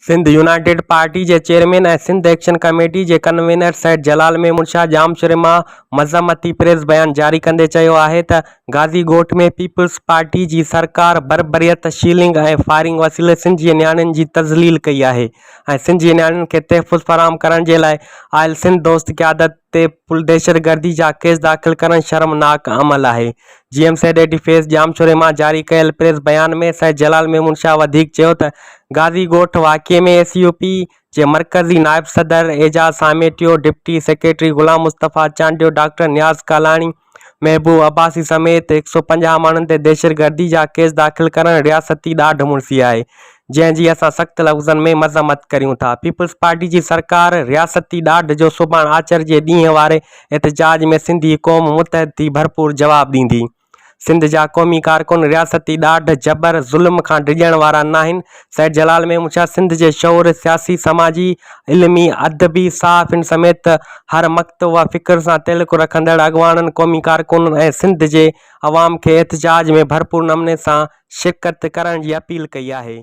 Sindh united party جي chairman ۽ Sindh action committee جي convener Syed Jalal Memon Shah ڄامشوري مان مذمتي پريس بيان جاري ڪندي چيو آهي ته غازي ڳوٺ ۾ پيپلز پارٽي جي سرڪار بربريت، شيلنگ ۽ فائرنگ وسيلي سنڌ جي نياڻين جي تذليل ڪئي آهي ۽ سنڌ جي نياڻين کي تحفظ فراهم ڪرڻ جي لاء آيل سنڌ دوست قيادت تي دهشتگردي جا ڪيس داخل ڪرڻ شرمناڪ عمل آهي. جي ايم سيد ايڊي فيس ڄامشوري مان جاري ڪيل پريس بيان ۾ سيد جلال ميمڻ شاهه وڌيڪ چيو ته غازي ڳوٺ واقعي ۾ ايس يو پي جي مرڪزي نائب صدر Ejaz Samtio, deputy secretary Ghulam Mustafa Chandio, doctor Niaz Kalani, Mehboob Abbasi سميت 150 ماڻهن تي دهشتگردي جا ڪيس داخل ڪرڻ رياستي ڏاڍ مڙسي آهي، جنهن جي اسان سخت لفظن ۾ مذمت ڪريون ٿا. پيپلز پارٽي جي سرڪار رياستي ڏاڍ جو سڀاڻ آچر جي ڏينهن واري احتجاج ۾ سنڌي قوم متحد ٿي ڀرپور جواب ڏيندي. سنڌ جا قومي ڪارڪن رياستي ڏاڍ، جبر، ظلم کان ڊڄڻ وارا ناهن. سيد جلال ميمڻ شاهه سنڌ جي شعور، سياسي، سماجي، علمي، ادبي، صحافين سميت هر مڪتب و فڪر سان تعلق رکندڙ اڳواڻن، قومي ڪارڪنن ۽ سنڌ جي عوام کي احتجاج ۾ ڀرپور نموني سان شرڪت ڪرڻ جي اپيل ڪئي آهي.